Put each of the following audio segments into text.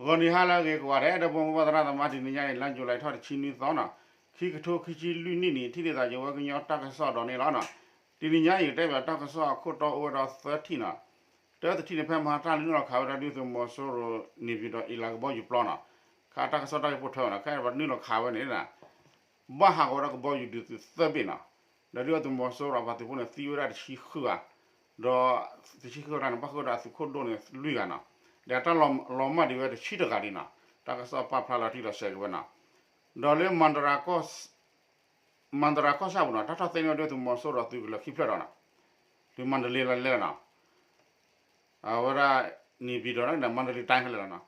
ဂီၤနံၤဟါလၢအဂ့ၤကိးဂၤဒဲး ဒီပုၢ်ဝဲၢ်သရၣ်သမါ တနံၤညါအံၤ လါယူၤလံထီၣ်တဆံနွံသီနီၤ, ခံကထိခံဆံလွံၢ်နံၣ်န့ၣ် ထံၣ်လိာ်သးယဝဲကညီတၢ်ကစီၣ်ဒီးန့ၣ်လီၤနီၤ. တနံၤညါအံၤ ကတဲဘၣ်တၢ်ကစီၣ်အခိၣ်တီအိၣ်ဝဲဒီးသၢထံၣ်နီၤ. တၢတထံၣ်န့ၣ် ဖဲမဟါတၢ်လၢနုာ်လီၤခးဝဲဒၣ်ဒုၣ်ဒါသုးမီၤစိရိၤ န့ၣ်ပၠံၤဒီးအ့လးကဘီယူၤပျီနီၤ, ခါတၢ်ကစီၣ်တၢ်ဂ့ၢ်ပိာ်ထွဲဘၣ်နီၤ, ခဲအံၤပှၤနုာ်လီၤခးဝဲန့ၣ် ဘၣ်ဟးဂီၤဝဲဒၣ်ကဘီယူၤဒုးသုးသၢဘ့ၣ်နီၤ, ဒီးဒုၣ်ဒါသုးမီၤစိရိၤအပှၤသုးဖိန့ၣ် သံဝဲဒၣ်တဆံဃုဂၤ, ဒီးတဆံဃုဂၤန့ၣ် ဘၣ်ဃုာ်ဝဲဒၣ်အသုးခိၣ်ဒိၣ်န့ၣ်လွံၢ်ဂၤနီၤ, ဒီးတၢ်လီၤမၢ်ဒံးဝဲတဆံတဂၤလံနီၤ, တၢ်ကစီၣ်ပာ်ဖျါလီၤတံၢ်လီၤဆဲးက့ၤဝဲနီၤ, ဒီးလၢ မၤတရၤကီၢ်ဆၣ်ပူၤနီၤ တၢ်ထီၣ်သ့န့ၢ်ဝဲဒုၣ်ဒါသုးမီၤစိရိၤအသုးကလၢၤခံဖျၢၣ်ဒီးနီၤ, လၢမၤတလ့လီၤလဲၣ်နီၤ, အဝဲဒၣ် န့ၣ်ပၠံၤဒီး မၤတလ့တၢ်ခဲလၢာ်လီၤန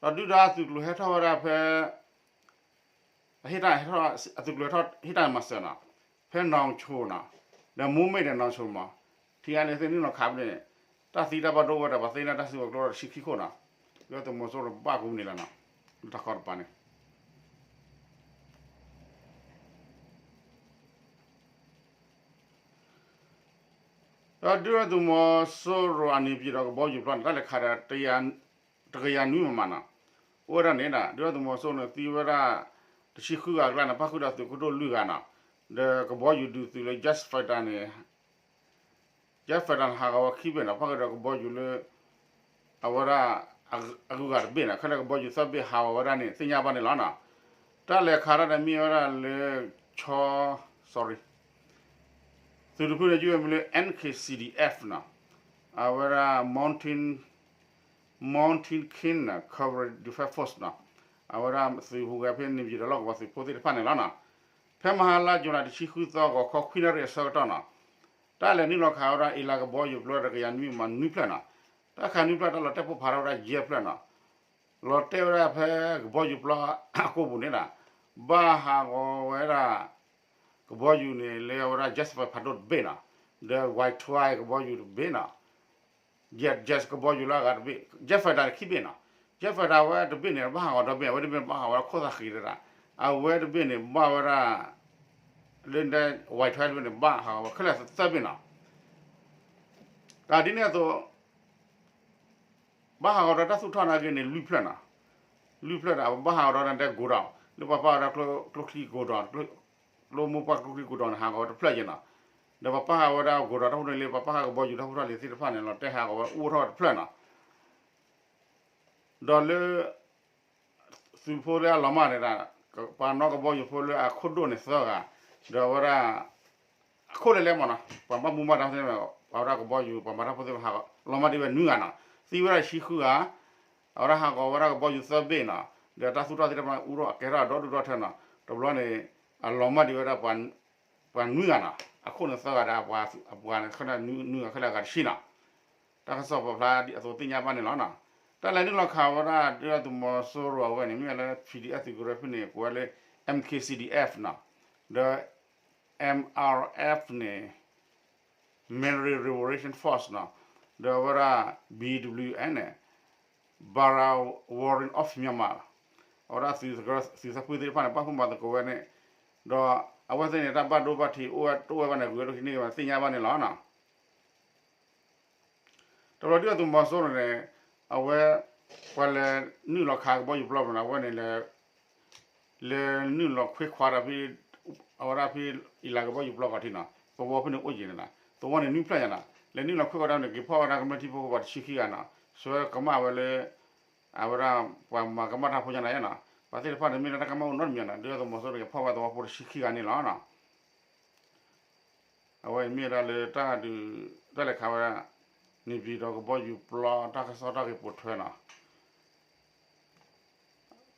ီၤ, ဒီးဒုၣ်ဒါအသုးကျိၤဟဲထီၣ်ဝဲဒၣ်ဖဲ အဟ့ၣ်တၢ်ဟဲထီၣ် အသုးကျိၤဟဲထီၣ်ဟ့ၣ်တၢ်မၤစၢၤနီၤ, ဖဲနီၢ်ဆိနီၤ, ဒီးမိၢ်မ့ၢ်ဒီးနီၢ်ဆိမး, ထံဂၤန့ၣ်သ့ၣ်နုာ်လီၤခးဖဲန့ၣ်, တၢ်သံတၢ်ဘၣ်ဒိအိၣ်ဝဲဒီး ပှၤသ့န့ၢ်တၢ်စုကဝဲၤကျိဒီးတဆံခံခိၣ်နီၤ, ဒုၣ်ဒါသုးမီၤစိရိၤဘၣ်ကိးမုၢ်နံၤလီၤနီၤ, လၢတၢ်ကီတပၤန့ၣ် ဒီးဒုၣ်ဒါသုးမီၤစိရိၤအန့ၣ်ပၠံၤဒီးကဘီယူၤပျီန့ၣ် တၢ်လဲၤခးဒီး တကယၤနွံမမနီၤ, အိၣ်ဝဲဒၣ်န့ၣ်ဒီး ဒုၣ်ဒါသုးမီၤစိရိၤန့ၣ် သံဝဲဒၣ် တဆံဃုဂၤအကျါန့ၣ် ပၣ်ဃုာ်ဒီးသုးခိၣ်ဒိၣ်လွံၢ်ဂၤနီၤ, ဒီးကဘီယူၤဒုးသုးလၢ jet fighter န့ၣ် jet fighter န့ၣ် ဟးဂီၤဝဲခံဘ့ၣ်နီၤ, ပၣ်ဃုာ်ဒီးကဘီယူၤလၢ အဝဲဒၣ် အဂုၤအဂၤတဘ့ၣ်နီၤ, ခဲလၢာ်ကဘီယူၤသၢဘ့ၣ်ဟးဂီၤဝဲဒၣ်န့ၣ် သ့ၣ်ညါဘၣ်န့ၣ်လီၤနီၤ, တၢ်လဲၤခးတၢ်န့ၣ်မ့ၢ်ဝဲဒၣ်လၢ ဆီ sorry သုးတဖုန့ၣ် ယုၢ်ဝဲမ့ၢ်လၢ NKCDF နီၤ, အဝဲဒၣ် Mountain Mountain King Cavalry Defense Force နီၤ, အဝဲဒၣ်သုးဟူးဂဲၤဖဲန့ၣ်ပၠံၤဒီးလီၢ်ကဝီၤသုးဖိသ့ၣ်တဖၣ်န့ၣ်လီၤနီၤ, ဖဲမဟါလါယူၤလံတဆံဃုသီ ဂီၤခီခွံနၣ်ရံၣ်အဆၢကတီၢ်နီၤ, တၢ်လဲၤနုာ်လီၤခးဝဲဒၣ်အ့လးကဘီယူၤပျီတကယၤနွံမးနွံဖျၢၣ်နီၤ, တၢ်ခးနွံဖျၢၣ် တၢ်လီၤတဲာ်ပိၢ်ဖးထီၣ်ဝဲဒၣ်ယဲၢ်ဖျၢၣ်နီၤ, လီၤတဲာ်ဝဲဒၣ်ဖဲကဘီယူၤပျီအကိာ်ပူၤန့ၣ်ဒီး ဘၣ်ဟးဂီၤဝဲဒၣ် ကဘီယူၤန့ၣ် လၢအဝဲဒၣ် jet fighter ဖးဒိၣ်တဘ့ၣ်နီၤ, ဒီး Y twelve ကဘီယူၤတဘ့ၣ်နီၤ, jet jet ကဘီယူၤလၢအဂၤတဘ့ၣ် jet fighter ခံဘ့ၣ်နီၤ, jet fighter အဝဲတဘ့ၣ်န့ၣ် ဘၣ်ဟးဂီၤဒီဘ့ၣ် အဝဲတဘ့ၣ်န့ၣ် ဘၣ်ဟးဂီၤဝဲဒၣ်ခိၣ်သးဃံတဒၣ်, အဝဲတဘ့ၣ်န့ၣ် ဘၣ်ဝဲဒၣ် လၢ Y twelve တဘ့ၣ်န့ၣ် ဘၣ်ဟးဂီၤဝဲခဲလၢာ်သၢဘ့ၣ်နီၤ, တၢ်ဒ်န့ၣ်အသိး ဘၣ်ဟးဂီၤဒီးတၢ်သူၣ်ထီၣ်နာ်က့န့ၣ် လွံၢ်ဖျၢၣ်နီၤ, လွံၢ်ဖျၢၣ်ဒီး ဘၣ်ဟးဂီၤဒီးတဲ godown လၢပှၤပာ်ဝဲဒၣ်ကျိချံ godown ကျိမိၢ်ပှၢ်ကျိချံ godown န့ၣ် ဟးဂီၤဝဲတဖျၢၣ်ယဲနီၤ, ဒီးပှၤပာ်ဃာ်ဝဲဒၣ် godown တၢ်ဖိန့ၣ်လၢ ပှၤပာ်ဃာ်ကဘီယူၤတၢ်ဖိတၢ်လံၤသ့ၣ်တဖၣ်န့ၣ် လီၤတဲာ်ဟးဂီၤဝဲအိၣ်ထီၣ်ဝဲတဖျၢၣ်နီၤ, ဒီးလၢ သုးဖိလၢအလီၤမၢ်န့ၣ်ဒီး ပှၤနီၣ်ကဘီယူၤဖိလၢအခိၣ်ဒိၣ်န့ၣ်သၢဂၤ, ဒီးအဝဲဒၣ် အခိၣ်လဲၣ်လဲၣ်မးနီၤ, ပှၤဘၣ်မူဘၣ်ဒါသ့ၣ်တဖၣ် ပှၤဝဲဒၣ်ကဘီယူၤ ပှၤမၤတၢ်ဖိသ့ၣ်တဖၣ် လီၤမၢ်ဒံးဝဲနွံဂၤနီၤ, သံဝဲဒၣ်တဆံဃုဂၤ, အဝဲဒၣ်ဟးဂီၤဝဲဒၣ်ကဘီယူၤသၢဘ့ၣ်နီၤ, ဒီးတၢ်သူၣ်ထီၣ်သ့ၣ်တဖၣ် အူထီၣ်အကဲထီၣ်ဒီဒူၣ်ဒီထၢနီၤ, တဘျီန့ၣ် အလီၤမၢ်ဒံးဝဲဒၣ် ပှၤနွံဂၤနီၤ, အခိၣ်န့ၣ်သၢဂၤဒီး အပှၤန့ၣ် နွံဂၤခဲလၢာ်အဂၤတဆံနီၤ, တၢ်ကစီၣ်ပာ်ဖျါဒ်အသိးသ့ၣ်ညါဘၣ်န့ၣ်လီၤနီၤ, တၢ်လဲၤနုာ်လီၤခးဝဲဒၣ် ဒုၣ်ဒါသုးမီၤစိရိၤအဝဲန့ၣ် မ့ၢ်လၢ P D F သုးကရၢဖဲန့ၣ် ကိးဝဲလၢ M K C D F နီၤ, ဒီး M R F န့ၣ် Military Revolution Force နီၤ, ဒီးအဝဲဒၣ် B W N န့ၣ် Bara Warrior of Myanmar အဝဲဒၣ်သုးသၢဖုသ့ၣ်တဖၣ်န့ၣ် ပာ်ဖှိၣ်မၤသကိးဝဲန့ၣ်, ဒီးအဝဲသ့ၣ်န့ၣ် တၢ်ဘၣ်ဒိဘၣ်ထံးအိၣ်ဝဲတအိၣ်ဝဲဘၣ်န့ၣ် ဂုာ်ဝဲလၢခံန့ၣ် သ့ၣ်ညါဘၣ်န့ၣ်လီၤနီၤ. တဘျီဒုၣ်ဒါသုးမီၤစိရိၤန့ၣ် အဝဲ ပှၤလဲၤနုာ်လီၤခးကဘီယူၤပျီမးနီၤ, အဝဲန့ၣ် လဲၤနုာ်လီၤခွ့ခွါဒီးဖဲ အဝဲဒၣ်ဖဲ အ့လးကဘီယူၤပျီခီၣ်ထံးနီၤ, သဝီဖဲန့ၣ်အိၣ်ယံၤန့ၣ်နီၤ, သဝီန့ၣ်နွံဖျၢၣ်ညါနီၤ, လဲၤနုာ်လီၤခွ့ခွါဒီးန့ၣ် က့ၤဖီၣ်ဝဲဒၣ်ကမျၢၢ်ထံဖိကီၢ်ဖိတဆံခံဂၤနီၤ, ဆှၢကမၣ်ဝဲလၢ အဝဲဒၣ်ပှၤမၤကမၣ်တၢ်ဖိညါနီၤနီၤ, ပှၤသ့ၣ်တဖၣ်န့ၣ်မ့ၢ်လၢတၢ်ကမၣ်အိၣ်နီတမံၤနီၤ, ဒုၣ်ဒါသုးမီၤစိရိၤန့ၣ် က့ၤဖီၣ်ဝဲသဝီဖိတဆံခံဂၤန့ၣ်လီၤနီၤ. အဝဲအံၤမ့ၢ်ဝဲဒၣ်လၢတၢ်ဒုး တၢ်လဲၤခးဝဲဒၣ် န့ၣ်ပၠံၤဒီးကဘီယူၤပျီတၢ်ကစီၣ်တၢ်ဂ့ၢ်ပိာ်ထွဲနီၤ,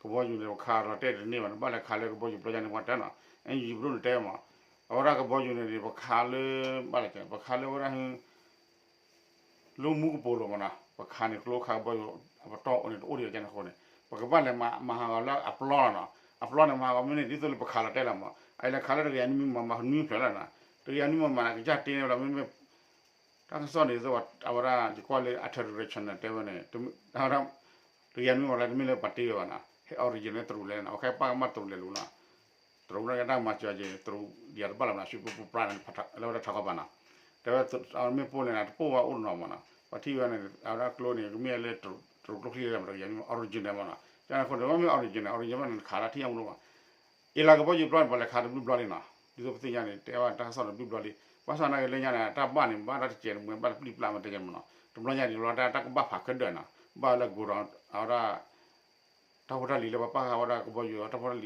ကဘီယူၤန့ၣ် ပခးလီၤတဲာ်တန့ၢ်ဘၣ်န့ၣ် ဘၣ်လဲၤခးလၢကဘီယူၤပျီယါန့ၣ် ပှၤတဲနီၤ, အဲ ယံၤပဒိၣ်န့ၣ်တဲမး, အဝဲဒၣ်ကဘီယူၤန့ၣ် ပခးလၢ ဘၣ်လဲၤ ပခးလၢဝဲဒၣ် လၢမူကပိာ်လိၤမးနီၤ, ပခးန့ၣ်ကျိခးကဘီယူၤ အပတီၢ်အိၣ်န့ၣ်တအိၣ်ဒံးအကန့ၣ်အဃိန့ၣ်, ပကဘၣ်လဲၤမၤဟးဂီၤလၢအပျီလီၤနီၤ, အပျီန့ၣ်မၤဟးဂီၤမ့ၢ်န့ၣ် ဒ်သိးလၢပခးလီၤတဲာ်လီၤမး, အလဲၤခးလၢတကယၤနွံမး မၤနွံဖျၢၣ်လီၤနီၤ, တကယၤနွံမးမးန့ၣ် ကစၢ်တ့န့ၣ်လီၤ မ့မ့ၢ် တၢ်ကစီၣ်န့ၣ် အဝဲဒၣ်ယကွၢ်လၢ အ television န့ၣ် တဲဝဲန့ၣ်, တကယၤနွံမးလၢတမ့ၢ်လၢပှၤတ့ဝဲဘၣ်နီၤ, ဟဲ origin လၢတရူးလဲၣ်နီၤ, အခဲပၢ်ကမၣ်တရူးလဲၣ်လူၤနီၤ, တရူးန့ၣ်တၢ်မၤစၢၤက့ၤ တရူးဒ်တဘၣ်လီၤမးနီၤ, ဆူပူပူပြါန့ၣ် လၢဝဲဒၣ်ထးခီပၤနီၤ, တဲဝဲ မ့ၢ်ပိၢ်လဲၣ်နီၤ တပိၢ်ဝဲအိၣ်တနီၤမးနီၤ, ပှၤထံၣ်ဝဲန့ၣ် အဝဲဒၣ်ကျိန့ၣ် ကမ့ၢ်လၢတရူးကျိချံလၢမတဂၤ မ့ၢ် original မနီၤ. ကန့ၣ်အဃိန့ၣ် မ့ၢ် original original မနီၤ နခးလၢထံၣ်အမူဒိၣ်မး. အ့လးကဘီယူၤပျီန့ၣ် ပှၤလဲၤခးတဘျုးဘျီလံနီၤ. ဒ်သိးပသ့ၣ်ညါန့ၣ် တဲဝဲတၢ်ကစီၣ်တဘျုးဘျီလံ. ဘၣ်ဆၣ်နာ်က့လၢညါန့ၣ် တၢ်ဘၣ်န့ၣ် ဘၣ်တၢ်တစဲးတမှဲ ဘၣ်တပျံၤပျါမတဂၤမနီၤ. တဘျီညါန့ၣ် လီၤတၢ်တၢ်ကဘၣ်ဖးခဲဒၢးနီၤ. ဘၣ်လၢ godown အဝဲဒၣ် တၢ်ဖိတၢ်လံၤလၢပှၤပာ်ဃာ်ဝဲဒၣ်ကဘီယူၤ တၢ်ဖိတၢ်လံၤ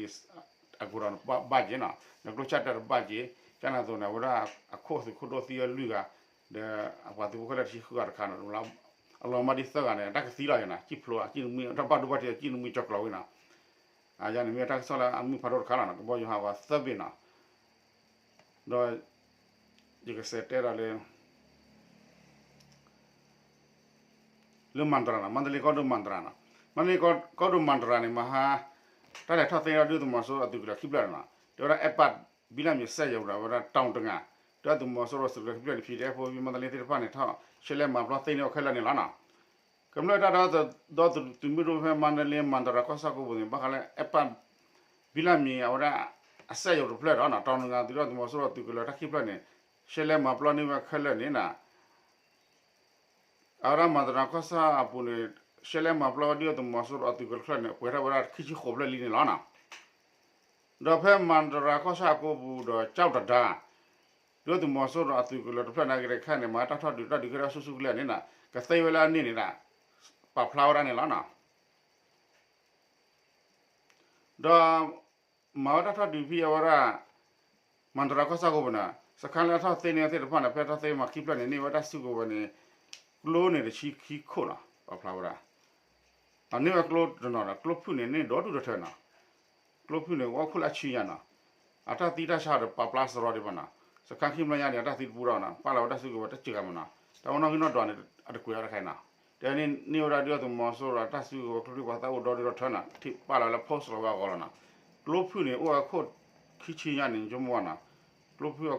အ godown န့ၣ် ဘၣ်က့ၤနီၤ. ဒီးကျိဆၣ်တၢၢ်တဘၣ်က့ၤ, ကန့ၣ်အသိးန့ၣ် အဝဲဒၣ်အခိၣ်အသုးခိၣ်ဒိၣ်သံဝဲလွံၢ်ဂၤ, ဒီးအပှၤသုးဖိခဲလၢာ်တဆံဃုဂၤတခါနီၤ, အလီၤမၢ်ဒ်သၢဂၤန့ၣ် တၢ်ကသံလီၤနီၤ, ကံၣ်ဖျိ ကံၣ်နမုၢ် တၢ်ဘၣ်ဒိဘၣ်ထံး ကံၣ်နမုၢ်ကၠီၤကျီၤဝံၤနီၤ. အယၤန့ၣ်မ့ၢ်တၢ်ကစီၣ်လၢအမုၢ်ဖးဒိၣ်တခါလီၤနီၤ, ကဘီယူၤဟးဂီၤသၢဘ့ၣ်နီၤ. ဒီး ယကစးတဲဒီးလၢ လၢမၤတရၤနီၤ, မန္တလေးကီၢ်ဒိၣ်မၤတရၤနီၤ, မန္တလေးကီၢ်ဒိၣ်မၤတရၤန့ၣ် မဟါ တၢ်လဲၤထီၣ်သ့ဒီးဒုၣ်ဒါသုးမီၤစိရိၤအသုးကလၢၤခံဖျၢၣ်နီၤ, တဲဝဲဒၣ် အဲၣ်ပၣ် ဘိလပ်မြေစက်ရုံ ဒီးဝဲဒၣ် တောင်တဂါ, ဒုၣ်ဒါသုးမီၤစိရိၤသုးကလၢၤခံဖျၢၣ်န့ၣ် ဖံးဒဲဖိမန္တလေးသ့ၣ်တဖၣ်န့ၣ် ထီၣ်ရှဲလဲမၤပျီသ့န့ၢ်အီၤခဲလၢာ်န့ၣ်လီၤနီၤ. ကမျၢၢ်တၢ်ဒီသဒၢသုးမုၢ်ဒိၣ်ဖဲမန္တလေးမၤတရၤကီၢ်ဆၣ်ကိပူၤန့ၣ် ဘၣ်ဃးလၢအဲၣ်ပၣ် ဘိလပ်မြေအဝဲဒၣ် အစက်ရုံတဖျၢၣ်ဒီးနီၤ, တောင်တဂါသုးဒုၣ်ဒါသုးမီၤစိရိၤအသုးကလၢၤတၢ်ခံဖျၢၣ်န့ၣ် ရှဲလဲမၤပျီန့ၢ်ဝဲခဲလၢာ်န့ၣ်နီၤ. အဝဲဒၣ်မၤတရၤကီၢ်ဆၣ်အပူၤန့ၣ် ရှဲလဲမၤပျီဝဲဒုၣ်ဒါသုးမီၤစိရိၤအသုးကလၢၤတဖျၢၣ်န့ၣ် ပှဲၤထီၣ်ဝဲဒၣ်ခံဆံဃိးဖျၢၣ်လံန့ၣ်လီၤနီၤ. ဒီးဖဲမၤတရၤကီၢ်ဆၣ်အကိပူၤဒီး ကၠီၣ်တဒါ ဒုၣ်ဒါသုးမီၤစိရိၤအသုးကလၢၤတဖျၢၣ်နာ်က့ၤတခါန့ၣ် မၤတၢ်ထီၣ်ဒုးတၢ်ဒုးကဲထီၣ်ဆူၣ်ဆူၣ်ကလဲာ်န့ၣ်နီၤ, ကသ့ဝဲလၢအန့ၣ်န့ၣ်ဒီး ပာ်ဖျါဝဲဒၣ်န့ၣ်လီၤနီၤ. ဒီး မၤဝဲတၢ်ထီၣ်ဒုးဖဲအဝဲဒၣ် မၤတရၤကီၢ်ဆၣ်ကိပူၤန့ၣ် စခါလၢအထီၣ်သ့န့ၢ်သ့ၣ်တဖၣ်န့ၣ် ဖဲထီၣ်သ့မၤခံဖျၢၣ်န့ၣ် န့ၢ်ဝဲတၢ်စုကဝဲၤန့ၣ် ကျိန့ၣ်တဆံခံခိၣ်နီၤ, ပာ်ဖျါဝဲဒၣ် အန့ၢ်ဝဲကျိတနီၤဒီး ကျိဖုၣ်န့ၣ်န့ၢ်ဒီဒူၣ်ဒီထၢနီၤ, ကျိဖုၣ်န့ၣ် အိၣ်ခိၣ်လၢအဆံညါနီၤ, အတၢ်သံတၢ်ဆါဒီးပာ်ဖျါစရီဒံးဘၣ်နီၤ, စခါခံမျီညါန့ၣ် အတၢ်သံတပူၤဒီးနီၤ ပာ်လီၤဝဲတၢ်စုကဝဲၤတစှၤမးနီၤ, တၢ်ဝဲနီၣ်ဂံၢ်နီၣ်ဒွးန့ၣ် အတကွဲးအီၤတခါနီၤ, တဲန့ၢ်ဝဲဒၣ်ဒုၣ်ဒါသုးမီၤစိရိၤတၢ်စုကဝဲၤကျိချံပှၤသးအိၣ်ဒီဒူၣ်ဒီထၢနီၤ, ထံၣ်ပာ်လီၤဝဲလၢ post လီၤဝဲအဂီၢ်လီၤနီၤ, ကျိဖုၣ်န့ၣ် အိၣ်ဝဲခိၣ်ခံဆံညါန့ၣ် ယမိၢ်နီၤ, ကျိဖုၣ်အခိၣ် တဆံ ကျိဖုၣ်အခိ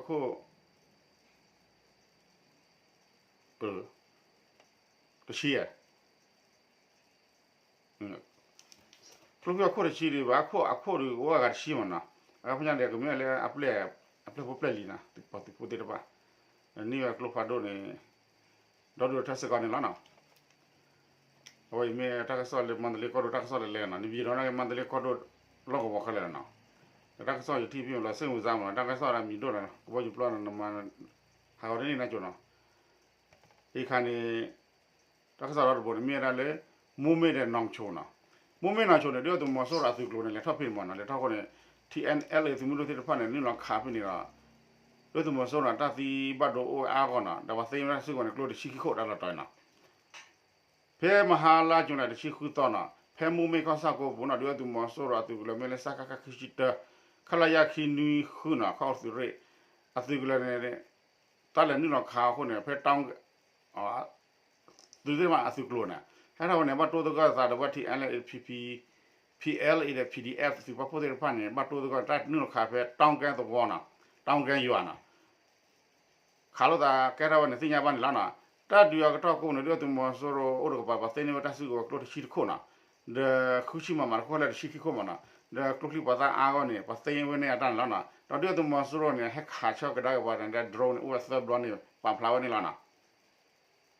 ၣ်တဆံဒံးဘၣ်, အခိၣ်အခိၣ်ဒံးအိၣ်အဂၤတဆံမးနီၤ, အဖိညါဒီးကမ့ၢ်လၢအပျဲၢ် အပျဲၢ်ဖိပျဲၢ်လံၤနီၤ, ပှၤသုးဖိသ့ၣ်တဖၣ်, န့ၢ်ဝဲကျိဖးဒိၣ်န့ၣ် ဒီဒူၣ်ဒီထၢစ့ၢ်ကီးန့ၣ်လီၤနီၤ. အဝဲအံၤမ့ၢ်တၢ်ကစီၣ်လၢမန္တလေးကီၢ်ဒိၣ်တၢ်ကစီၣ်လၢလဲၣ်နီၤ, နဘံၣ်ဒီးနာ်က့ မန္တလေးကီၢ်ဒိၣ်လီၢ်ကဝီၤခဲလၢာ်လီၤနီၤ, ဒီးတၢ်ကစီၣ်ယထံၣ်ဖဲမ့ၢ်လီၤ စိတ်ဝင်စားမးနီၤ, တၢ်ကစီၣ်ဒ်မံၤဒိၣ်နီၤ, ကဘီယူၤပျီနီၤ နမၤ ဟးဂီၤတန့ၢ်နကၠိၤနီၤ အခါန့ၣ် တၢ်ကစီၣ်ဒီတဘိန့ၣ် မ့ၢ်ဝဲဒၣ်လၢ မိုးမိတ် ဒီး နောင်ချိုနီၤ, မိုးမိတ် နောင်ချိုန့ၣ် ဒုၣ်ဒါသုးမီၤစိရိၤအသုးကျိၤန့ၣ် လဲၤထီၣ်ဖဲန့ၣ်မးနီၤ, လဲၤထီၣ်အဃိန့ၣ် ထံၣ်အဲၣ်အဲလ်အ့ သုးမုၢ်ဒိၣ်သ့ၣ်တဖၣ်န့ၣ် နုာ်လီၤခးဖဲန့ၣ်ဒီး ဒုၣ်ဒါသုးမီၤစိရိၤန့ၣ် တၢ်သံဘၣ်ဒိအိၣ်ဝဲအါဂီၢ်နီၤ, ဒီးပှၤသ့ဝဲဒၣ်စုကဝဲၤန့ၣ် ကျိတဆံခံခိၣ်တၢ်လီၤတီၤနီၤ ဖဲမဟါလါကၠူၤလဲၣ် တဆံဃုသီနီၤ, ဖဲမိုးမိတ် ကီၢ်ဆၣ်ကိပူၤနီၤ, ဒုၣ်ဒါသုးမီၤစိရိၤအသုးကလၢၤမ့ၢ်လၢ စကခ ခံဆံတၢ ခလရ ခံနွံဃုနီၤ, ခီၣ်သုးရ့ၣ် အသုးကလၢၤန့ၣ် တၢ်လဲၤနုာ်လီၤခးအဃိန့ၣ် ဖဲ သုးသ့ၣ်တဖၣ်အသုးကျိၤန့ၣ် ဟဲထီၣ်ဝဲန့ၣ် ဘၣ်တိသဂၢၢ်သးဒီးဝဲ ထံၣ်အဲၣ်အဲလ်အ့ ဖံဖံ ဖံအဲလ်အ့ ဒီး ဖံဒံၣ်အဲၣ် သုးပာ်ဖှိၣ်သ့ၣ်တဖၣ်န့ၣ် ဘၣ်တိသဂၢၢ်တၢ်နုာ်လီၤခးဖဲ တောင်ကမ်းသဝီနီၤ, တောင်ကမ်းရွာနီၤ ခးလိာ်သးကဲထီၣ်ဝဲန့ၣ် သ့ၣ်ညါဘၣ်န့ၣ်လီၤနီၤ. တၢ်ဒုးအကတီၢ်ကိးပူၤန့ၣ် ဒုၣ်ဒါသုးမီၤစိရိၤအိၣ်တကပၤ ပှၤသ့န့ၢ်ဝဲတၢ်စုကဝဲၤကျိတဆံတခိၣ်နီၤ, ဒီးဃုဆံ မမ တခိၣ်လၢတဆံခံခိၣ်မးနီၤ, ဒီးကျိချံပှၤသးအါဂီၢ်န့ၣ် ပှၤသ့ဝဲန့ၢ်အတၢ်န့ၣ်လီၤနီၤ. ဒီးဒုၣ်ဒါသုးမီၤစိရိၤန့ၣ် ဟဲခးဆၢကဒါက့ၤပှၤန့ၣ် ဒီး drone န့ၣ် အိၣ်ဝဲသၢဘျီန့ၣ် ပာ်ဖျါဝဲန့ၣ်လီၤနီၤ.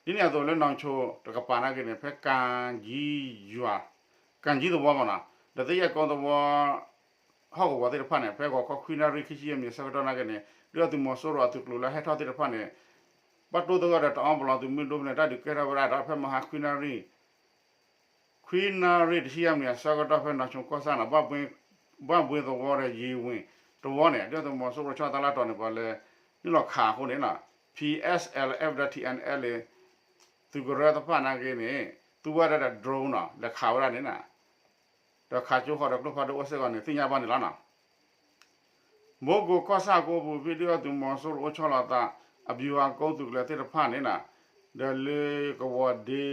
ဒ်န့ၣ်အသိးလၢ နောင်ချို တကပၤနာ်က့န့ၣ် ဖဲ ကၣ်ကၠံယွၤ ကၣ်ကၠံသဝီမးနီၤ, ဒီးသ့ၣ်ယဲၢ်ကိသဝီ ဟီၣ်ကဝီၤသ့ၣ်တဖၣ်န့ၣ် ဖဲဂီၤခီခွံနၣ်ရံၣ် ခံဆံယဲၢ်မံးနံးအဆၢကတီၢ်နာ်က့န့ၣ် ဒုၣ်ဒါသုးမီၤစိရိၤအသုးကျိၤလၢဟဲထီၣ်သ့ၣ်တဖၣ်န့ၣ် ဘၣ်တိသဂၢၢ်ဒီးတအီပလီၢ်သုးမုၢ်ဒိၣ်ဖဲန့ၣ် တၢ်ဒုးကဲထီၣ်ဝဲဒၣ်ဒီး ဖဲမဟါခွံနၣ်ရံၣ် ခွံနၣ်ရံၣ်တဆံယဲၢ်မံးနံးအဆၢကတီၢ် ဖဲ နောင်ချို ကီၢ်ဆၣ်နီၤ, ဘၣ်ဘှ့သဝီဒီး ရေဝင် တဝီန့ၣ် ဒုၣ်ဒါသုးမီၤစိရိၤဆီတၢ်လၢတီၤန့ၣ် ပှၤလဲၤနုာ်လီၤခးအဃိန့ၣ်နီၤ, P S L F ဒီး T N L သုးကရၢသ့ၣ်တဖၣ်နာ်က့န့ၣ် သူဝဲဒၣ်ဒီး drone နီၤ လဲၤခးဝဲဒၣ်န့ၣ်နီၤ ဒီးခးကၠိဃီၤဒီးကျိဖးဒိၣ်အိၣ်စ့ၢ်ကီးန့ၣ် သ့ၣ်ညါဘၣ်န့ၣ်လီၤနီၤ. မူကိးကီၢ်ဆၣ်ကိပူၤ ဖဲဒုၣ်ဒါသုးမီၤစိရိၤအိၣ်ဆီလီၤအသး အဗျူဟာကုန်း သုးကလၢၤသ့ၣ်တဖၣ်န့ၣ်နီၤ, ဒီးလၢကဝီၤဒ့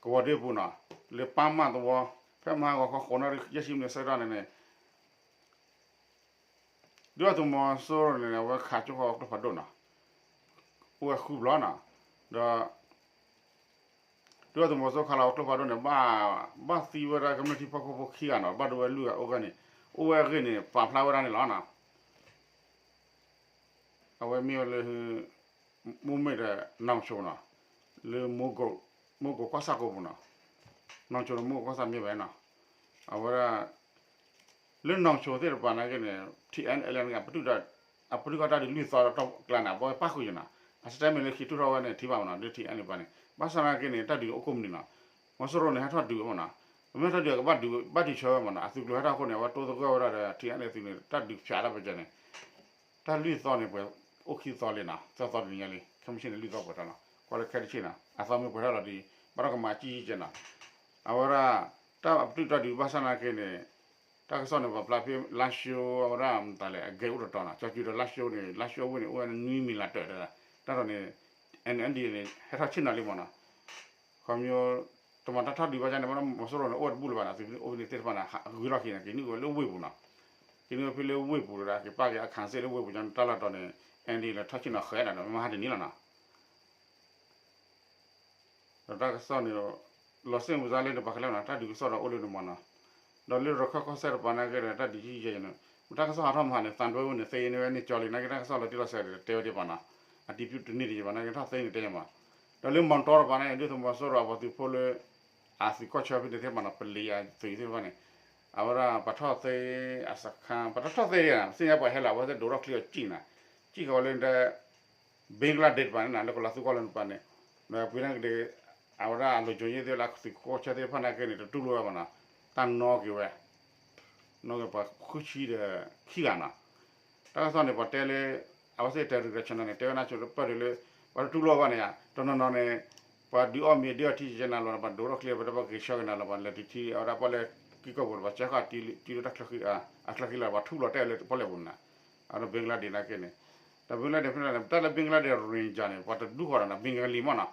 ကဝီၤဒ့ပူၤနီၤ, လၢပၢ်မၢ်သဝီ ဖဲမဟါဂီၤခီဃိးနၣ်ရံၣ်ယဲၢ်ဆံမံးနံးအဆၢကတီၢ်န့ၣ်န့ၣ် ဒုၣ်ဒါသုးမီၤစိရိၤန့ၣ် အဝဲခးကၠိဃီၤကျိဖးဒိၣ်နီၤ, အိၣ်ဝဲဃုဘျီနီၤ, ဒီး ဒုၣ်ဒါသုးမီၤစိရိၤခးလီၤကျိဖးဒိၣ်န့ၣ် ဘၣ်သံဝဲဒၣ်ကမျၢၢ်ထံဖိကီၢ်ဖိခံဂၤနီၤ, ဘၣ်ဒိဝဲလွံၢ်ဂၤအိၣ်ဂၢၢ်န့ၣ်, အိၣ်ဝဲအဂ့ၢ်န့ၣ် ပာ်ဖျါဝဲဒၣ်န့ၣ်လီၤနီၤ. အဝဲမ့ၢ်ဝဲလၢ မိုးမိတ် ဒီး နောင်ချိုနီၤ, လၢ မိၢ်ကိးကွၢ်ဆၣ်ကိးပူၤနီၤ, နီၢ်ဆိဒီးမိၢ်ကိးကွၢ်ဆၣ်မ့ၢ်ဝဲနီၤ, အဝဲဒၣ် လၢနီၢ်ဆိသ့ၣ်တဖၣ်နာ်က့န့ၣ် ထံအဲၣ်အဲလ် အပတုာ်ထီၣ်တၢ်ဒုးလွံၢ်သီဒီးတီၢ်ကျါန့ၣ် အဘီပၣ်ဃုာ်ယနီၤ, အစတဲမ့ၢ်လၢခံထူၣ်ထီၣ်ဝဲန့ၣ် ထံၣ်ဘၣ်မနီၤ ဒ်ထံအဲၣ်အဲလ်တဖၣ်န့ၣ် ဘၣ်ဆၣ်နာ်က့န့ၣ် တၢ်ဒုးအိၣ်ကိးမုၢ်နံၤနီၤ, မီၤစိရိၤန့ၣ် ဟဲထီၣ်ဒုးဝဲမနီၤ, ပမ့ၢ်ထီၣ်ဒုးအကဘၣ်ဒုး ဘၣ်ဒုးဆၢဝဲမနီၤ, အသုးကျိၤဟဲထီၣ်အဃိန့ၣ် အဝဲတိသဂၢၢ်ဝဲဒၣ်ဒီး ထံအဲၣ်အဲလ်သုးန့ၣ် တၢ်ဒုးဖျးတၢ်ပကဲန့ၣ် တၢ်လွံၢ်သီန့ၣ် ပှဲၤအိၣ်ခံသီလံနီၤ, သၢသီတနံၤညါလံ ခဲမုၢ်ဆ့ၣ်န့ၣ် လွံၢ်သီပှဲၤထီၣ်နီၤ, ကွၢ်လၢခဲတဆ့နီၤ အသီမ့ၢ်ပှဲၤထီၣ်လီၤဒီး ဘၣ်ထီၣ်ကမၤကံကဲနီၤ, အဝဲဒၣ် တၢ်အပတုာ်တၢ်ဒုးဘၣ်ဆၣ်နာ်က့န့ၣ် တၢ်ကစီၣ်န့ၣ် ပှၤဖျါဖဲလါရှိၤ အဝဲဒၣ်မတၤလဲၣ် အဂဲၤအိၣ်တတီၤနီၤ, ကၠီၤစူၤဒီးလါရှိၤန့ၣ် လါရှိၤဝ့ၢ်န့ၣ် အိၣ်ဝဲနွံမံၤလၢတၢၢ်တၢ်, တၢ်ထီၣ်န့ၣ် အ့ၣ်အ့ၣ်ဒီးန့ၣ် ဟဲထီၣ်ဆ့ၣ်နီၤလံမနီၤ, ခီဖျိ တမၤတၢ်ထီၣ်ဒုးဘၣ်န့ၣ် ဘၣ်မီၤစိရိၤန့ၣ် အိၣ်ဝဲတဘူၣ်လၢၤဘၣ်နီၤ, သုးဖိအိၣ်ဖဲန့ၣ်သ့ၣ်တဖၣ်န့ၣ် ဂုၤထီၣ်ခံန့ၣ် က့ၤနုာ်ဝဲလၢဝ့ၢ်ပူၤနီၤ, က့ၤနုာ်ဝဲဖဲလၢဝ့ၢ်ပူၤဒီး က့ၤပာ်က့ၤအခးစ့ၣ်လၢဝ့ၢ်ပူၤန့ၣ် တၢ်လီၢ်တီၤန့ၣ် အ့ၣ်အ့ၣ်ဒီးလဲၤထီၣ်ဆ့ၣ်နီၤဃဲဒၣ်ဒီး မ့ၢ်မၤဟါတနံၤလီၤနီၤ ဒီးတၢ်ကစီၣ်န့ၣ် လီၤစ့ၣ်မုာ်သးလၢန့ၣ် ပှၤကလဲၤနီၤ တၢ်ဒုးကစီၣ်ဒီးအိၣ်လၢန့ၣ်မနီၤ, ဒီးလၢရခၢၣ်ကီၢ်စဲၣ်တပၤနာ်က့ဒီး တၢ်ဒုးယံာ်ယဲၢ်ယဲၢ်န့ၣ် တၢ်ကစီၣ်ဟးထီၣ်မဟါန့ၣ် သံတွဲဝ့ၢ်န့ၣ် သ့န့ၢ်ဝဲန့ၢ်ကၠီလံ နာ်က့တၢ်ကစီၣ်လီၤတံၢ်လီၤဆဲးဒီးတဲဝဲဒၣ်ပနီၤ, အတံၤဖုတန့ၢ်ဒံးဘၣ် နာ်က့ထီၣ်သ့န့ၢ်တဲယဲၢ်မး, ဒီးလၢမီၢ်တီတပၤန့ၣ် ဒုၣ်ဒါသုးမီၤစိရိၤအပှၤသုးဖိလၢ အသုးကီၢ်ဆၢဖဲန့ၣ်သ့ၣ်တဖၣ်နီၤ ပလံၤအသုးသ့ၣ်တဖၣ်န့ၣ် အဝဲဒၣ်ပှၤထီၣ်သ့ အစခါ ပှၤတထီၣ်သ့ဒံးနီၤ သ့ၣ်ညါပှၤဟဲလီၤ အဝဲသ့ၣ်ဒိးထီၣ်ချံအီၤစံၣ်နီၤ, စံၣ်ကီးဝဲလၢ ဘ့ကလါဒ့းတပၤန့ၣ်နီၤ လၢကီၤလၤသူကီၢ်လၢတပၤန့ၣ်, ဒီးပှၤန့ၣ်ကဒ့ အဝဲဒၣ်အလိၤကၠိၤယ့ၣ်သ့ၣ်လၢသုးကီၢ်ဆၢသ့ၣ်တဖၣ်နာ်က့န့ၣ် တတူၢ်လိာ်ဝဲဘၣ်နီၤ, တၢ်နီက့ၤဝဲ နီက့ၤပှၤဃုဆံဒီးခံဂၤနီၤ, တၢ်ကစီၣ်န့ၣ် ပှၤတဲလၢ အဝဲသ့ၣ်တဲရူၤရၤဆဲးနီၤန့ၣ် တဲဝဲနၤဆိလၢပၢၢ်ဒံးလၢ ပှၤတတူၢ်လိာ်ဘၣ်န့ၣ်ဧါ တနီၤနီၤန့ၣ် ပှၤဒုးအီၣ်မ့ၤဒုးအီထံကဲနၤလီၤ ပှၤဒိးထီၣ်ချံ ပှၤတဘၣ်က့ၤဆှၢက့ၤနၤလီၤ ပှၤလဲၤတုၤထံ အဝဲဒၣ်ပီၣ်လဲၣ်ကံကီၢ်ပူၤ ပှၤစၢဃာ်တုၤလၢတၢ်ချၢဃံ အချၢဃံလီၤ ပှၤထူလီၤတဲာ်လၢပီၣ်လဲၣ်ပူၤန့ၣ်, အဝဲဒၣ် ဘ့ကလါဒ့း နာ်က့န့ၣ်, ဒီး ဘ့ကလါဒ့း ဖဲန့ၣ် တၢ်လၢ ဘ့ကလါဒ့း ရိဟင်ဂျာ န့ၣ် ပှၤတဒူဃီဒီးနီၤ ဘ့ကလံမနီၤ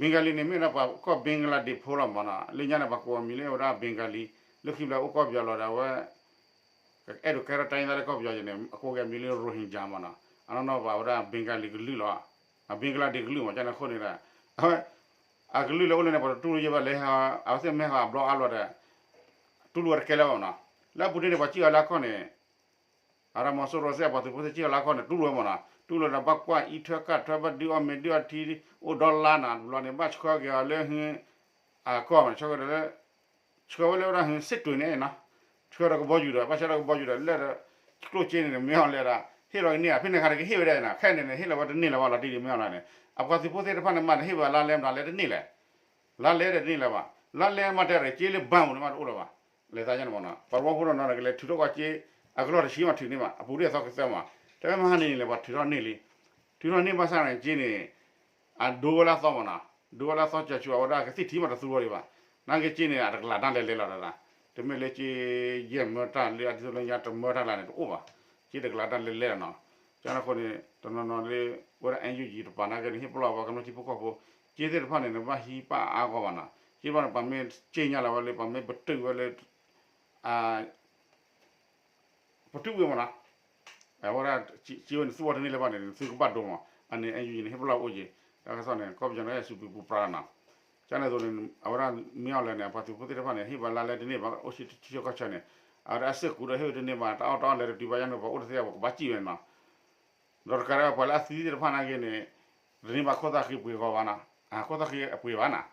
ဘ့ကလံန့ၣ် မ့ၢ်ဒၣ်ပှၤကီၢ်ဘ့ကလါဒ့းဖိလီၤမနီၤ လၢညါန့ၣ် ပှၤကိးအမံၤလၢအဝဲဒၣ် ဘ့ကလံ လၢခံဘျီအိၣ်ကီၢ်ပယီၤလီၤဒီး အဝဲ အဲၣ်ဒိးကဲထီၣ်တၢ်အံၤသးလၢကီၢ်ပယီၤယဲၢ်န့ၣ် အကိးက့ၤအမံၤလၢ ရိဟင်ဂျာ မနီၤ, အနီၢ်နီၢ်ပှၤဝဲဒၣ် ဘ့ကလံကလုာ်လီၤ, အဘ့ကလါဒ့းကလုာ်မး ကန့ၣ်အဃိန့ၣ်ဒီး အဝဲ အကလုာ်လၢအိၣ်လၢန့ၣ် ပှၤတတူၢ်လိာ်ယဲၢ်ဘၣ်လဲၣ်, အဝဲသ့ၣ်မ့ၢ်ဟဲဃီၤအဘျီအါဘျီဒီး တူၢ်လိာ်ဝဲတကဲလၢၤဘၣ်မနီၤ, လၢအပူၤတ့ၢ်န့ၣ် ပှၤစံၣ်အီၤလၢအခီၣ်န့ၣ် အဝဲဒၣ်မီၤစိရိၤစ့ၢ်ကီး ပှၤသုးဖိသ့ၣ်စံၣ်အီၤလၢအခီၣ်န့ၣ် တူၢ်လိာ်ဝဲမနီၤ, တူၢ်လိာ်ဒီးဘၣ်ကွၢ်အံးထွဲကၣ်ထွဲ ဘၣ်ဒုးအီၣ်မ့ၤဒုးအီထံ အိၣ်ဒီလါနီၤ တဘျီန့ၣ် ဘၣ်ဆှၢက့ၤအီၤလၢ အကီၢ်မး ဆှၢက့ၤဒီးလၢ ဆှၢဝဲလၢဝဲဒၣ် စ့ၣ်တွ့ၤန့ၣ်နီၤ, ဆှၢဒီးကဘီယူၤဒီး ဘၣ်ဆှၢဒီးကဘီယူၤဒီး လဲၤဒီး ကျိၣ်စ့န့ၣ် မ့ၢ်အီၤလဲၤဒီး ဟ့ၣ်လီၤကန့ၢ်ဧါ ဖဲန့ၣ်ခါတက့ၢ်ဟ့ၣ်ဝဲဒၣ်နီၤ, ခဲအံၤန့ၣ် ဟ့ၣ်လီၤဝဲတန့ၢ်လၢၤဘၣ်လီၤတံၢ်ဒံး မ့ၢ်အီၤလဲၤန့ၣ် အပှၤသုးဖိသ့ၣ်တဖၣ်န့ၣ်မး ဟ့ၣ်ဝဲလါလဲမး လါလဲတန့ၢ်လဲၣ်, လါလဲဒီးတန့ၢ်လၢၤဘၣ်, လါလဲမးတဲဒီးစ့လၢဘၣ်မူၤန့ၣ်မးတအိၣ်လၢၤဘၣ်, လဲၤသးယါန့ၣ်မနီၤ ပှၤတဝီဖိဒီးနီၤ ကလဲၤထုးထီၣ်ကွၢ်စ့ အကလီၢ်တဆံမးထုးန့ၢ်ဘၣ် အပူၤဒ်အသီကသၢမး, တဲဝဲမဟါန့ၣ်န့ၣ်လဲၣ် ပှၤထုးထီၣ်န့ၢ်လံ, ထုးထီၣ်န့ၢ်ဘၣ်ဆၣ်န့ၣ် စ့န့ၣ် အဒိဝဲလၢအသီမနီၤ, ဒိဝဲလၢအသီ ကၠီၤစူၤ အဝဲဒၣ်ကသံၣ်ထံမးတသူဝဲဒံးဘၣ်, နာ်က့စ့န့ၣ် အတကလးတၢ်လဲၤလဲၤလီၤတဒၣ်, တမ့ၢ်လၢစ့ယဲၢ်မၢတၢ်လၢအဒ်သိးလၢညါတမၢတၢ်လၢန့ၣ်တအိၣ်ဘၣ်, စ့တကလးတၢ်လဲၤလဲၤလီၤနီၤ, ကန့ၣ်အဃိန့ၣ် တနီၤနီၤလၢ ဝဲဒၣ် အၣ်ယူၣ်ယံၣ် တပၤနာ်က့န့ၣ် ဟ့ၣ်ပလီၢ်ဝဲကမျၢၢ်ထံဖိကီၢ်ဖိ, စ့သ့ၣ်တဖၣ်န့ၣ် နဘၣ်ဟံးပၣ်အါဂီၢ်ဘၣ်နီၤ, စ့တဖၣ်န့ၣ် ပှၤမ့ၢ်စ့ညါလီၤဝဲလၢ ပှၤမ့ၢ်ပတုာ်ဝဲလၢ ပတုာ်ဝဲမနီၤ, အဝဲဒၣ် စ့ဝဲန့ၣ် သူအီၤတန့ၢ်လၢၤဘၣ်န့ၣ် သုကဘၣ်ဒိမး, အန့ၣ် အၣ်ယူၣ်ယံၣ် န့ၣ် ဟ့ၣ်ပလီၢ်အိၣ်က့ၤ, တၢ်ကစီၣ်န့ၣ် ကီၢ်ပယီၤန့ၣ် စူးပူၤပူၤပြးလီၤနီၤ, ကန့ၣ်အသိးန့ၣ် အဝဲဒၣ်မ့ၢ်အီၤလဲၣ်န့ၣ် အပှၤသုးဖိသ့ၣ်တဖၣ်န့ၣ် ဟ့ၣ်ပှၤလါလဲတန့ၢ်ဘၣ် အိၣ်ဆံထံဆံကီၢ်ဆၢန့ၣ်, အဝဲဒၣ်အစ့ၢ်ကီးဒီးဟ့ၣ်ဝဲတန့ၢ်ဘၣ် တၢ်အီၣ်တၢ်အီလဲၤတတုၤဘၣ်ယါန့ၣ် ပှၤအိၣ်တသ့ဘၣ်ပှၤကဘၣ်စံၣ်ဝဲနီၤ, ဒီးတကးဒံးဘၣ်ပှၤလၢအသံသ့ၣ်တဖၣ်နာ်က့န့ၣ်, တန့ၢ်ဘၣ်ခိၣ်သၣ်ဃံပှ့ၤဂီၤဘၣ်နီၤ, အခိၣ်သၣ်ဃံအပှ့ၤဘၣ်နီၤ,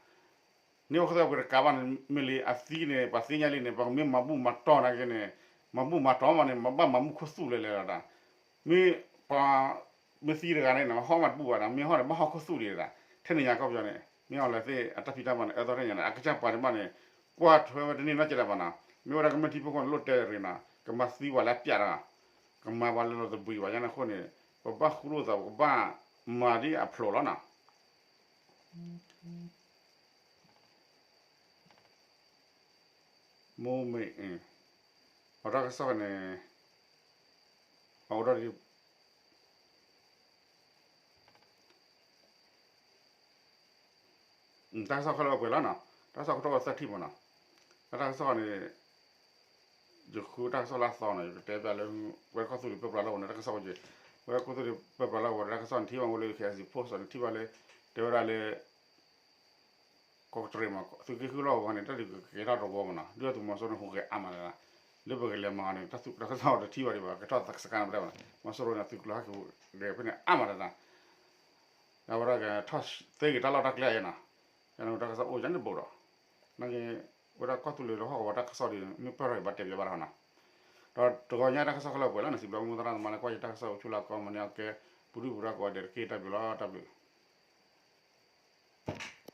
န့ၢ်ဘၣ်ခိၣ်သၣ်ပှ့ၤတကးဘၣ်န့ၣ် မ့ၢ်လံအသံန့ၣ် ပှၤကမ့ၢ်မၤဘူၣ်မၤတီၢ်နာ်က့န့ၣ်, မၤဘူၣ်မၤတီၢ်မးန့ၣ် မ့ၢ်ဘၣ်မၤမူခိၣ်သူၣ်လဲၤလဲၤလီၤတၢ်, မ့ၢ်ပှၤ မ့ၢ်သံတဂၤန့ၣ် ဟီၣ်မးတဘူၣ်ဘၣ်ဒီး မ့ၢ်ဟီၣ်န့ၣ် ဘၣ်ဟီၣ်ခိၣ်သူၣ်ဒံးတၢ်, ထဲန့ၣ်ညါကီၢ်ပယီၤန့ၣ် မ့ၢ်အီၤလဲၣ်သ့ၣ်အတၢ်ဖံးတၢ်မၤန့ၣ် အၢသီထဲန့ၣ်ညါန့ၣ် အကစၢ်ပှၤန့ၣ်ဘၣ်န့ၣ် ကွၢ်ထွဲဝဲတန့ၢ်နီတစဲးဒၣ်ဘၣ်နီၤ, မ့ၢ်ဝဲဒၣ်ကမျၢၢ်ထံဖိကီၢ်ဖိန့ၣ် လိၣ်တဲရ့ၤနီၤ ကမၤသံပှၤလၢအပျးတဂၤ, ကမၤပှၤလၢလီၤသဘှံးဘၣ်ယါန့ၣ်အဃိန့ၣ်, ပဘၣ်ဃူလိာ်သး ပကဘၣ်မၤဒ်အဖျိးလီၤနီၤ. မိၢ်မ့ၢ်အ့ၣ်, အတၢ်ကစီၣ်န့ၣ် အအိၣ်ဒီး တၢ်ကစီၣ်ခဲလၢာ်ပှဲၤလီၤနီၤ, တၢ်ကစီၣ်ကထိၣ်ဝဲသၢထံၣ်မးနီၤ, တၢ်ကစီၣ်န့ၣ် ယဃုတၢ်ကစီၣ်လၢအသီန့ၣ် ယကတဲပျးလၢ ဝဲဒၣ်ကီၢ်သူလ့ၤပၢပြးလၢအဂီၢ်န့ၣ် တၢ်ကစီၣ်အိၣ်က့ၤ, ဝဲဒၣ်ကီၢ်သူလ့ၤပၢပြးလၢအဂီၢ်န့ၣ် တၢ်ကစီၣ်န့ၣ်ထံၣ်ဘၣ်ဝဲလၢ KSA Post န့ၣ်ထံၣ်ဘၣ်လၢ တဲဝဲဒၣ်လၢ ကီးတရံးမး သုးက့ဃုလီၢ်အဂီၢ်န့ၣ် တၢ်ဒုးကကဲထီၣ်တဝီမးနီၤ, ဒုၣ်ဒါသုးမီၤစိရိၤန့ၣ် ဟူးဂဲၤအါမးတဒၣ်, လၢပကလဲၤမၤအီၤန့ၣ် တၢ်ကစီၣ်တထံၣ်ဘၣ်ဒံးဘၣ် ကထီၣ်သးစကါန့ၣ်ပတဲဘၣ်နီၤ, မီၤစိရိၤန့ၣ် သုးကျိၤဟဲက့ၤဟူးဂဲၤဖဲန့ၣ်အါမးတဒၣ် အဝဲဒၣ်ကထီၣ်သ့က့ၤတၢ်လီၢ်တၢ်ကျဲယဲနီၤ, တၢ်ကစီၣ်အိၣ်ယဲန့ၣ်တဘိဒီး, နာ်က့ၤ, ဝဲဒၣ်ကီၢ်သူလ့ၤလၢဟီၣ်ကဝီၤတၢ်ကစီၣ်ဒီး မ့ၢ်ပၢၢ်ထီၣ်အံၤဘၣ်တဲပၠးဘၣ်တၢ်နီၤ, ဒီးတဂီၤညါတၢ်ကစီၣ်ခဲလၢာ်ပှဲၤလီၤန့ၣ် စံးဘျုးမိၢ်သရၣ်သမါလၢကွၢ်ယတၢ်ကစီၣ်အိၣ်ဆူၣ်လၢအကီမန့ၢ်အကဲ, ပူၤဒုၣ်ပူၤဒါကိးဂၤဒဲးတက့ၢ် တၢ်ဘျုးလီၤ တၢ်ဘျုး.